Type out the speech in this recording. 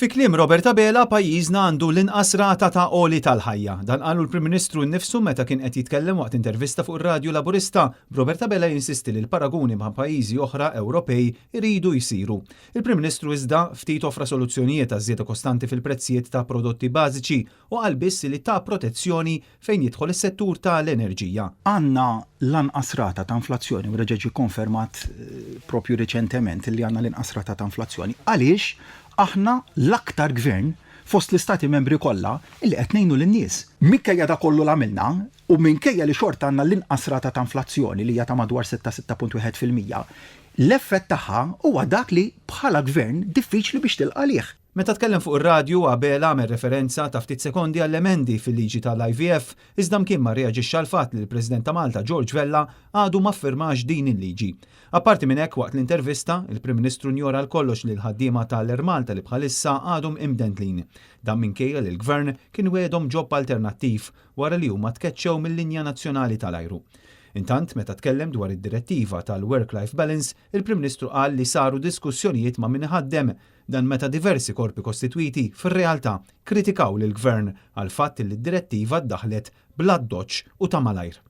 Fi kliem Robert Abela, pajjiżna għandu l-inqas rata ta' għoli tal-ħajja. Dan qalu l-Prim Ministru nnifsu meta kien qed jitkellem waqt intervista fuq ir-radju Laburista, b'Robert Abela jinsisti li l-paraguni ma' pajjiżi oħra Ewropej iridu jsiru. Il-Prim Ministru iżda ftit offra soluzzjonijiet għaż-żieda kostanti fil-prezzijiet ta' prodotti bażiċi u qal biss li ta protezzjoni fejn jidħol is-settur ta' l-enerġija. Għandna l-anqas rata ta' inflazzjoni u reġa' ġie konfermat propju riċentement li għandna l-inqas rata ta' inflazzjoni. Għaliex aħna l-aktar gvern fost l-istati membri kollha li qed ngħinu lin-nies. Minkejja dak kollu l-għamilna u minkejja li xorta għandna l-inqas rata ta' inflazzjoni li hija ta' madwar 6, 6.1%, l-effett tagħha huwa dak li bħala gvern diffiċli biex tilqa' għalih. Meta tkellem fuq ir-radju, Abela għamel referenza ta' ftit sekondi għall-emendi fil-liġi tal-IVF, iżda mkien ma reaġixxa għall-fatt li l-President ta' Malta George Vella għadu ma ffirmax din il-liġi. Apparti minn hekk, waqt l-intervista, il-Prim Ministru njora għal kollox lil ħaddiema tal-Air Malta li bħalissa għadhom imdendlin. Dan minkejja li l-Gvern kien wegħedhom job alternattiv wara li huma tkeċċew mill-linja nazzjonali tal-ajru. Intant, meta tkellem dwar id-direttiva tal-Work-Life Balance, il-Prim Ministru qal li saru diskussjonijiet ma' min iħaddem. Dan meta diversi korpi kostitwiti fir-realtà kritikaw lill-gvern għal fatt li d-direttiva ddaħlet bl-addoċċ u ta' malajr.